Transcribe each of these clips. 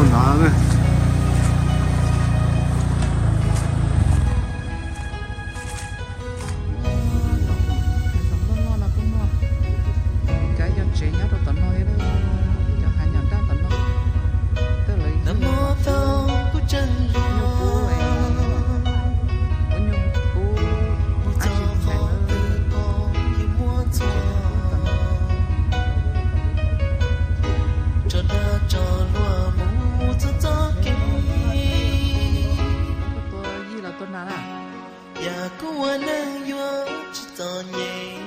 Nov na. Tom nplooj no kuj muaj, cov yog tsev nyob rau tom no thiab, cov hav nyom daj tom no. Tej lawv nyuj kub, ua nyuj kub, ab tsi ntshai na. Tua yij los tua nas na. Yam kuv ua neej yuav tsis txom nyem,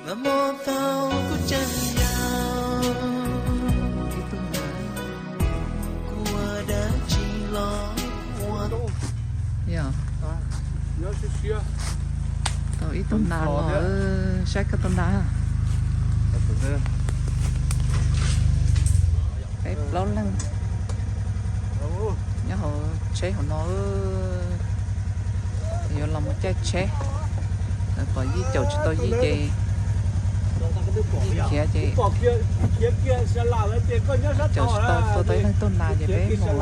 mas muaj tau kuv tseem yau, kuv ua dab tsi los ua. Yog tau ib tug nas los, saib koj tus nas. Peb plaub leeg nyob hauv tsheb hauv no, yuav los mus caij tsheb. Lawv pom yij caum tsis tau yij ces, yij khiav ces caum tsis tau, tua tau ib leeg tug nas ces peb mus,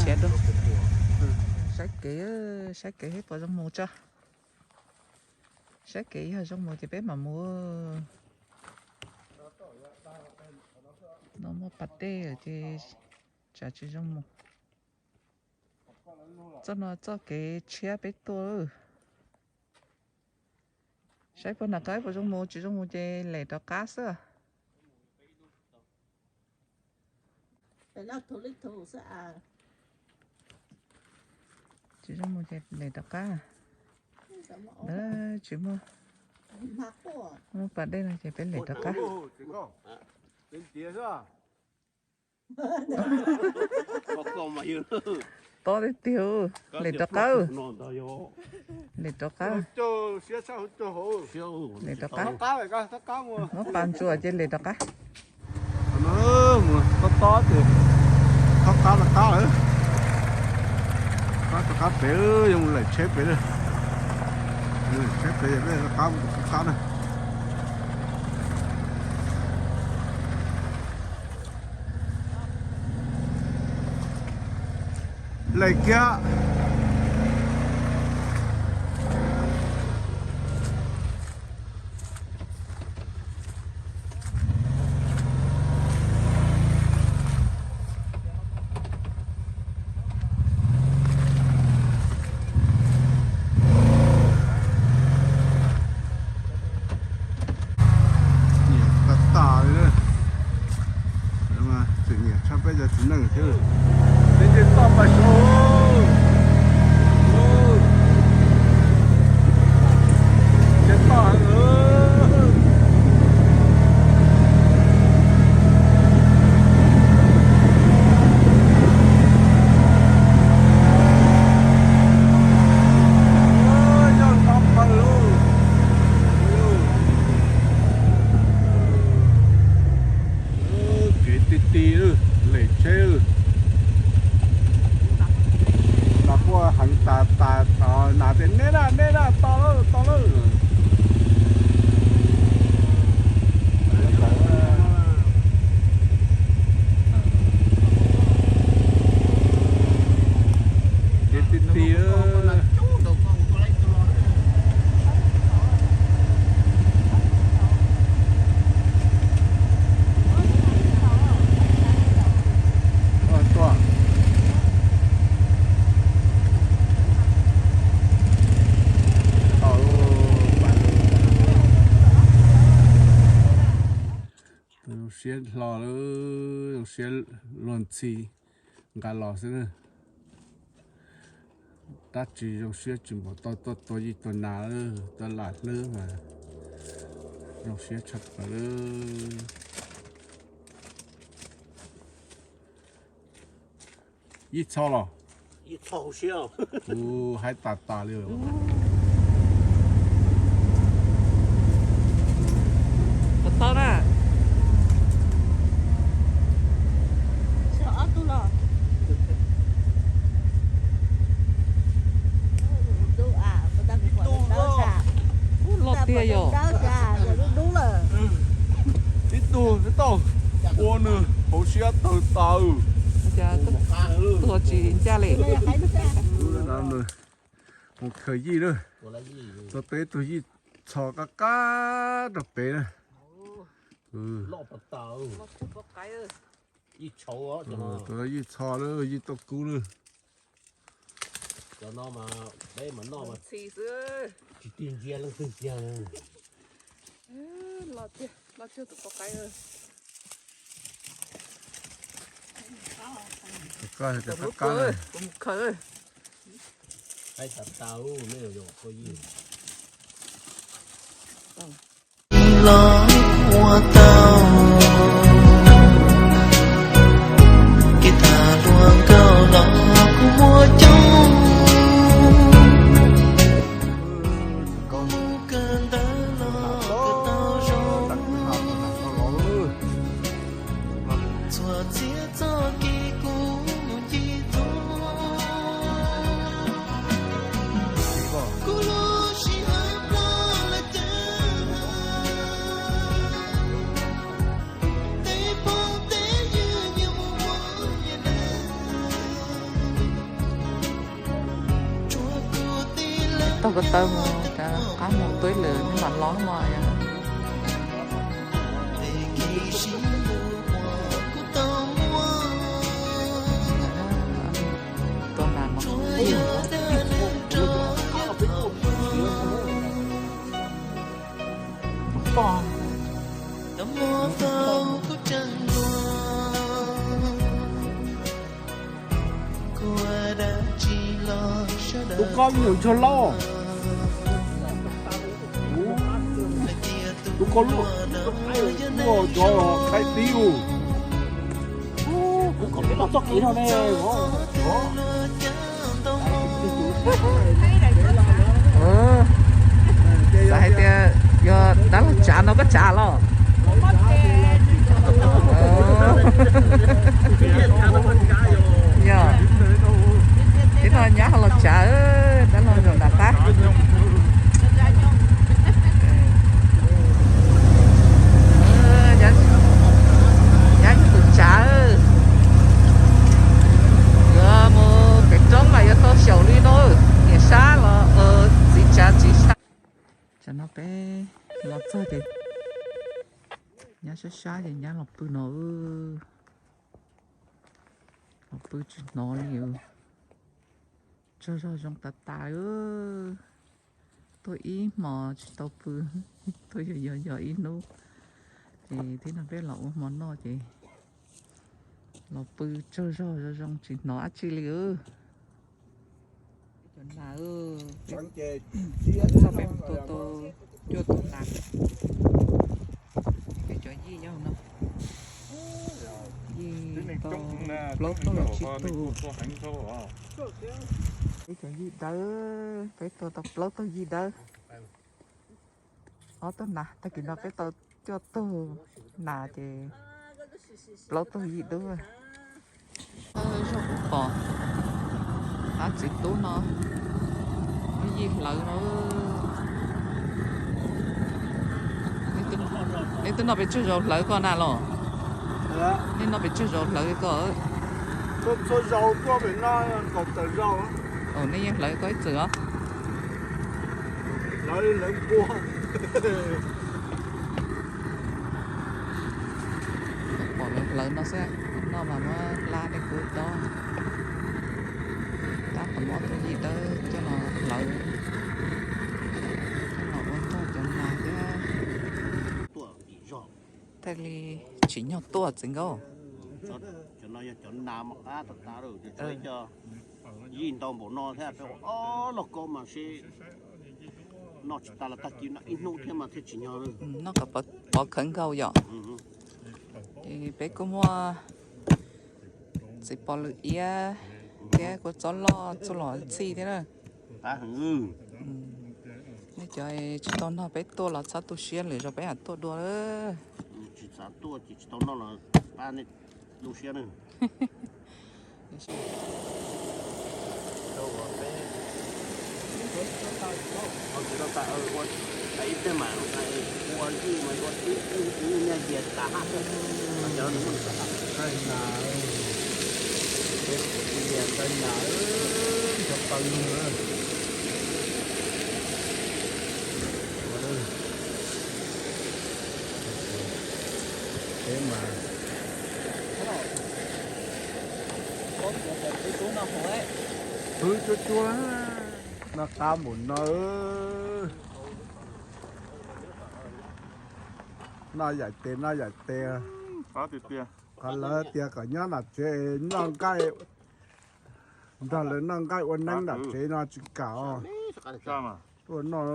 nrhiav dua. Saib kev, saib kev seb puas zoo mus tso. Saib kev yog zoo mus ces peb mam mus. No muaj pas dej ces tsam tsis zoo mus. Txoj no txoj kev tshiab peb tuaj. Saib puas nas qab, puas zoo mus, tsis zoo mus ces lem rov qab xwb. Tsis zoo mus ces lem rov qab. Tsis muaj, muaj pas dej no ces peb lem rov qab. Tob tiag tiag, lem rov qab. Lem rov qab. Lem rov qab. Muab pas ntsuas ces lem rov qab. Tob tob ces, tob qab rov qab lawm. Qab rov qab pem, yuav mus lem tsheb pem lawm. Lem tsheb pem, peb rov qab mus rov qab na. Lem kiag. Nyiam tas tas li, tseem nyiam tshaj peb cov txiv neej thiab. Peb nce toj pas xyov, nce toj heev. Kev ti ti lawm, lem tsheb lawm. Nas quaj heev tas tas, nas tias neb na, neb na, to lawm, to lawm. Kev ti ti. Zoo siab hlo lawm, zoo siab luag ntxhi nqa los xwb na. Dab tsi zoo siab tsis npaum tau tuaj tua yij tua nas, tuaj lam hlwb mas zoo siab tshaj plaws lawm. Ib txho los? Kuv haib tas tas li. Tau na. Loj tiag yog. Ib Tug tau ua nws hauv siab tawg tas. Tuag tsis ncaj li. Mus khaws yij lawm. Txog peb tug yij txho qab qab rau pem na. Tus yij txho lawm, yij tau kub lawm. Tsis tig ntsia leej twg kiag. Qaib tas tas, nej yuav yuav pua yij. Los ua tau, kev tham hluas nkauj los kuj muaj coob. Koj mus kawm ntawv los kawm tau zoo, txhua txhia txoj kev kuv mus ncig txhua. Kuv lub sij hawm ploj lawm cas, tej phooj tej ywg nyias mus ua nyias neej. Taug ko taw mus rov qab mus tuaj lawm, nej mam los mog. Tua nas mog. Pom. Tus ko nyuam ntsuag lauj. Tus ko luaj, luaj cov qhaib tib ub. Kuv kom peb tau txoj kev no ne. Xav hais tias yog dab laug tsav no koj tsav los? Yog, tib no nyab ho los tsav, dab laug zaum nram qab. Nyab yog tus tsav. Yuav mus pem roob mas yuav tau xyaum li no, niam sab los txiv tsav txiv sab. Tam no peb los txog ces nyab sab sab ces nyab los pw no. Los pw tsis hnov li. Tsaug zog zoo tas tas. Tuaj ib hmos tsis tau pw, tuaj yog yog yog ib hnub, ces tib no peb los ua hmo noj ces los pw tsaug zog zoo zoo tsis hnov dab tsi li. Cov nas, tau peb mus tua tau cuaj tug nas. Peb cov yij nyob no, yij tau plaub tug los tsib tug. Peb cov yij dawb, peb tua tau plaub tug yij dawb. Ob tug nas, tag kis no peb tau cuaj tug nas ces plaub tug yij dub. Zaum kuv pom dab txiv tub no muab yij hlawv no. Nej twb noj pes tsawg zaus hlawv koj na los? Nej noj pes tsawg zaus hlawv koj? Txhua zaus tuaj pem no kaum tawm zaus. Nej yeej hlawv koj ib txwm os. Hlawv li hlawv npua. Pom lawv hlawv no xwb, noj mas muab hla tej kub dob. Tab tom muab tus yij dawb coj los hlawv, coj los ua ntog cov nas thiab. Thiaj li tsim nyog tuaj txiv nkauj. Cov no yog cov nas mos qab tas tas lawm, cov yij ntau npaum no thiab, peb ua ob log koob mas seb noj tsis tas los tag kis noj ib hnub thiab mas thiaj tsim nyog. Noj kom pov khawv nkaus yom. Ces peb kuj muaj txiv pos lwm iab thiab kua txob loj txuj lom txhij thiab na. Nej cov tsis tau noj peb tuaj los txhob tu siab, lwm zaus peb mam tuaj dua. Tsis xav tuaj ces tsis tau noj los pab nej tu siab na. Ua ib teg mas ua yij mas ua Nqaij nas, peb kuv ib yam nqaij nas, nrov pawg lug na. Peb mas hwv cuab cuab, noj qab npaum no. Noj yaim tes noj yaim tes. Qhov lawv tias kom nyob nram tsev noj nqaij, nrog lawv noj nqaij ua neeb nram tsev no tsis kam os. Tuaj noj,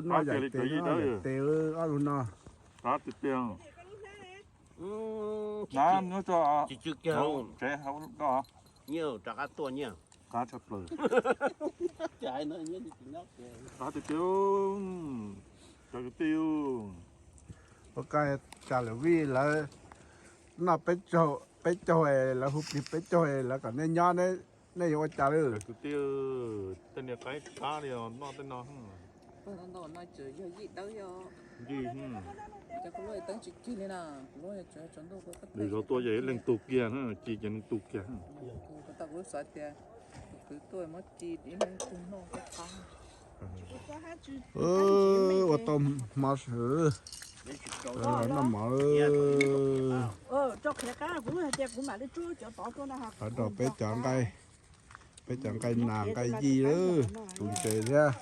noj yaim tes noj yaim tes ob lub no. Tsev hauv ko. Nyiaj rov qab tuaj nyiaj. Qab tshaj plaws. Cov kwv tij, ua cas lawv vij lawv noj peb caug, peb caug, lawv hu plig peb caug, lawv kom nej nyob, nej yuav ua cas lawm? Kwv tij, tej niag qaib qab li os, noj tej no. Yij, lwm zaus tuaj ces leej tug kiag, ci ces leej tug kiag. Ua tau hmo swm, noj mov. Qhov rau peb cov nqaij, peb cov nqaij nas nqaij yij lawm, tus ntses thiab.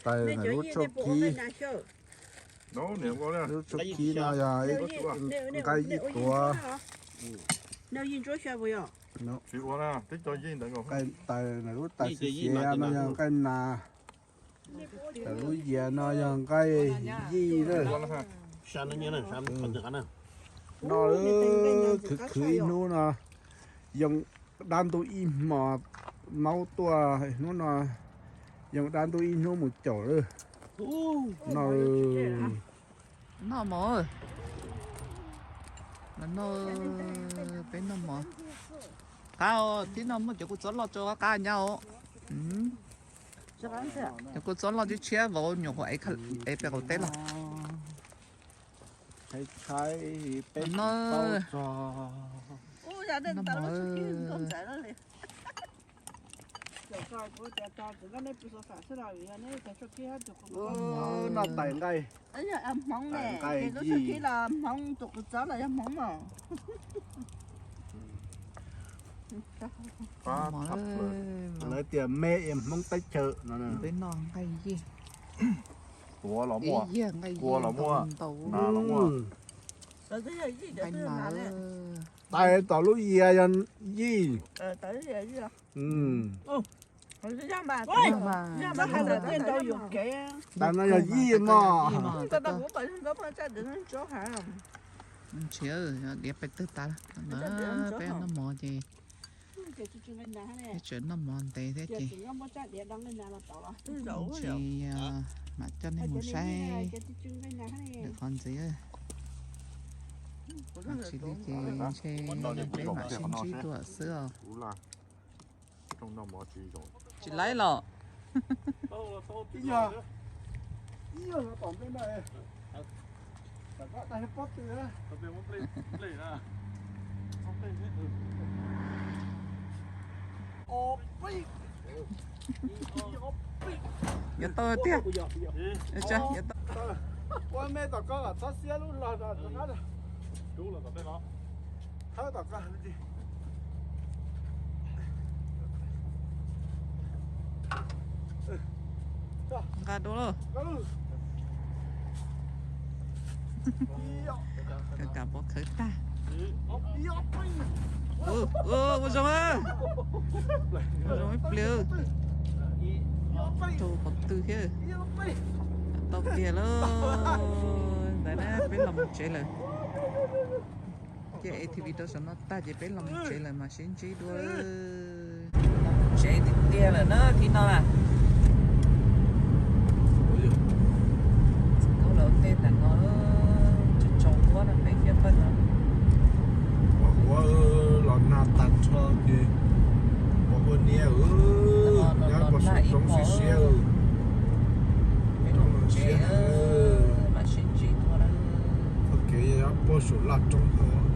Tais lub tshauj khib, lub tshauj khib no yog nqaij yij tuav. Tais lub tais xiav xiav no yog nqaij nas. Tais lub yias no yog nqaij yij lawm. Noj khwv khwv ib hnub no, yoo dab ntub ib hmos, maub tuaj hnub no, yoo dab ntub ib hnub mus caum lawm. Noj, noj mov, los noj, peb noj mov. Qab, tib no muaj cov kua txob loj rau qab nyab os. Cov kua txob loj tshiab tshiab vauv nyuam qhuav ev pem qaum teb los. Tshaib tshaib, peb tsis paub txog. Noj mov. Noj tais nqaij, tais nqaij yij. Lawv tias me es Hmoob teb chaws no. Peb noj nqaij yij. Tuav los muaj, kua los muaj, nas los muaj. Nqaij nas. Tais tom lub yias yog yij. Tais no yog yij mog. Nrhiav diav pes twg tas, peb noj mov ces, peb tseem noj mov ntev thiab ces, tsis, mam coj nej mus saib lwm qhov ntxiv. Tsis li ces ntshe peb mam sib ntsib dua xwb os. Tsis laib los. Yuav tau tiag. Ua me tom ko kom txhob xiab lub log rov qab. Thawb tom ko. Nqa dua lauj. Kam pov khawv tag. Ua zoo, ua zoo ib pliag. Rau qhov twg thiab. Tau tiag lauj. Ntawd na peb los mus tsev lawm. Ces A T V rau saum no tag ces peb los mus tsev lawm mas sib ntsib dua. Los mus tsev tiag tiag lawm na thib no na. Txiv Kaub lawv tej ntawm no tsis tsaus huab no peb thiaj pawg no. Huab los nag tag nrho ces pom huab niab, nyob puag saum roob siab siab. Peb los mus tsev, mam sib Puag saum laj roob.